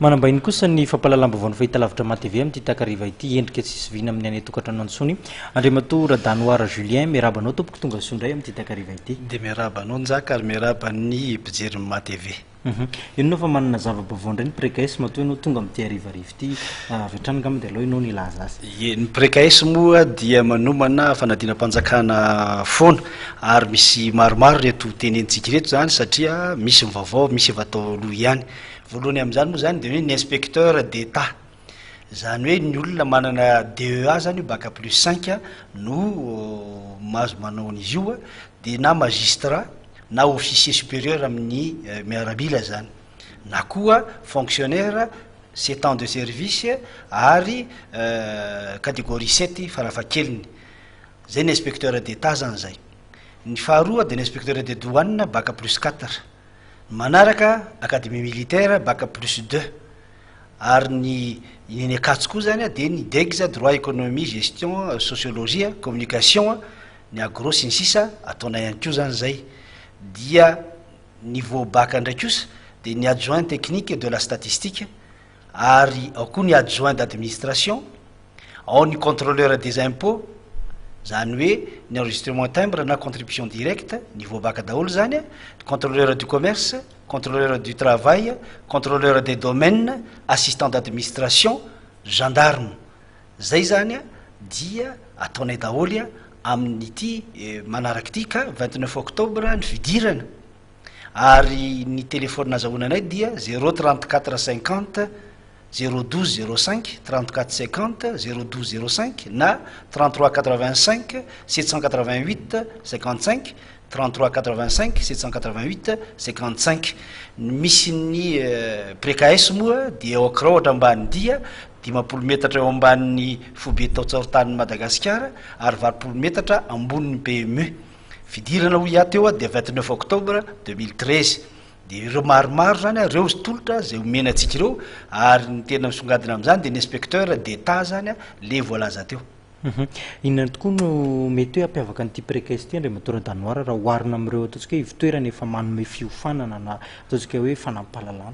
Manambahiny kosa ny fampahalalam-baovaon'ny fahitalavitra MATV amin'ity takariva ity, endrika tsisy vina amin'ny any an-tokantrano intsony. Andriamatoa Radanoara Julien, miarahaba anao tompoko, tonga soa indray amin'ity takariva ity. Dia miarahaba anao Njaka ary miarahaba ny mpijery ny MATV. Inona fa manana zava-baovao indray ny Precaes matoa ianao tonga amin'ity harivariva ity, avy hatrany angamba dia aleo ianao no hilaza azy. Ie, ny Precaes moa dia manomana fanadinam-panjakana foana ary misy maromaro ireto tenenintsika ireto izany satria misy ny vaovao, misy efa tao aloha ihany. Voalohany amin'izany moa izany dia hoe ny inspecteur d'Etat, izany hoe ny olona manana DEA izany io bac plus cinq no mahazo manao an'izy io, dia na magistrat na officier supérieur amin'ny miaramila izany, na koa fonctionnaire sept ans de service ary catégorie sept farafahakeliny, izay ny inspecteur d'Etat izany izay. Ny faharoa dia ny inspecteur de douane bac plus quatre. Ny manaraka académie militaire bac plus deux ary ny ny eny Ankatso koa zany dia ny DEGS droit économie gestion sociologie communication ny agro sy ny sisa ataonay ihany koa zany zay dia niveau bac indray kosa dia ny adjoint technique de la statistique ary ao koa ny adjoint d'administration, ao ny contrôleur des impôts, zany hoe ny enregistrement timbre na contribution directe, niveau bac daholo zany, contrôleur du commerce, contrôleur du travail, contrôleur des domaines, assistant d'administration, gendarme. Zay zany dia ataonay daholo amin'ity manaraka ity ka 29 octobre ny fidirana. Ary ny telephone azahoana anay dia zéro 34 50 zéro 12 zéro 5, 34 50 zéro 12 zéro 5 na 33 85 788 55, 33 85 788 55. Ny misy ny Precaes moa dia eo Ankraohatra Ambanidia, 50 metatra eo ambanin'ny foibe tao Tsaoritanin'i Madagasikara ary 80 metatra ambonin'ny PMU. Fidirana hoy aho teo dia 29 octobre 2013. Dia ireo maromaro izany ireo tolotra izay omena antsika ireo ary ny tena misongadina amin'izany dia ny inspecteur d'Etat izany le voalaza teo. Inona tokoa no mety hoe hampiavaka an'ity Precaes ity Andriamatoa Radanoara raha oharina amin'ireo ataontsika hoe ivotoerana efa manome fiofanana na ataontsika hoe fanampim-pahalalana?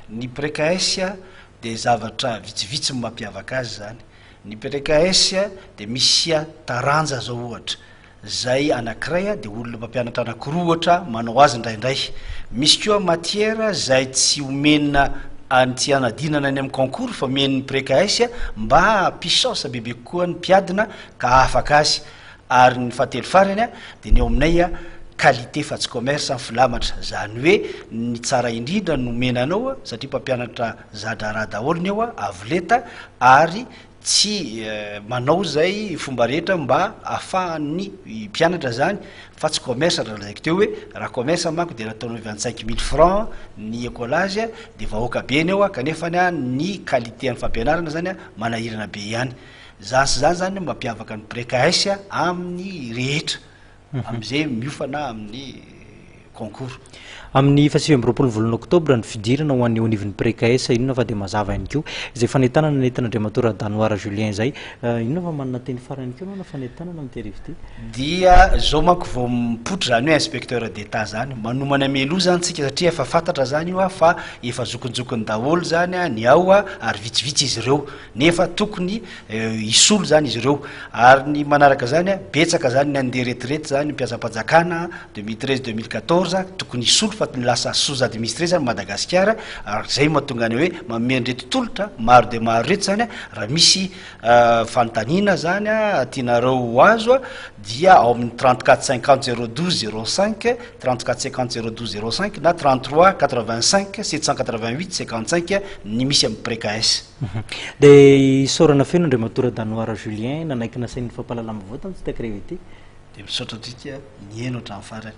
Ny Precaes dia zavatra vitsivitsy no mampiavaka azy izany. Ny Precaes dia misy taranja izao ohatra. Zay anakiray dia olona mpampianatra anakiroa ohatra manao azy indraindray. Misy koa matière zay tsy omena any tsy anadinana any amin'ny concours fa omen'ny Precaes mba hampisaosa bebe kokoa ny mpiadina ka hahafaka azy. Ary ny fahatelo farany dia ny eo aminay qualité fa tsy commerce ny filamatra. Zany hoe ny tsara indrindra no omena anao satria mpampianatra za-draharaha daholo ny eo, avo lenta ary Tsy manao izay fomba rehetra mba ahafahan'ny mpianatra zany fa tsy commerce raha lazaiko teo hoe raha commerce manko dia nataonao 25 mille francs ny écolage dia vahoaka be ny ao kanefa ny qualité an'ny fampianarana zany manahirana be ihany. Zany sy zany zany no mampiavaka ny Precaes amin'ny rehetra. Amin'izay miofana amin'ny concours. Amin'ny faha-29 ny volana oktobra ny fidirana ho an'ny eo anivon'ny Precaes, inona fa dia mazava ihany koa izay fanentanana nentin'Andriamatoa Radanoara Julien izay. Inona fa manana teny farany ihany koa ianao na fanentanana amin'ity hariva ity? Dia izao manko vao mipoitra izany hoe inspecteur d'Etat izany. Manomana mialoha izany tsika satria efa fantatra izany io fa efa zokinjokiny daholo izany ny ao ary vitsivitsy izy ireo. Nefa tokony hisolo zany izy ireo. Ary ny manaraka zany, betsaka zany ny andeha retraite zany mpiasam-panjakana 2013, 2014, tokony hisolo fa lasa sous administré zany Madagasikara, ary zay mahatonga ny hoe manome an'ireto tolotra maro dia maro ireto zany, raha misy fanontaniana zany tianareo ho azo dia ao amin'ny 34 50 012 05, 34 50 012 05 na 33 85 788 55 ny misy amin'ny Precaes. Dia isaorana feno Andriamatoa Radanoara Julien nanaiky nasain'ny fampahalalam-baovao tamin'ity takariva ity. Dia misaotra antsika nihaino hatramin'ny farany.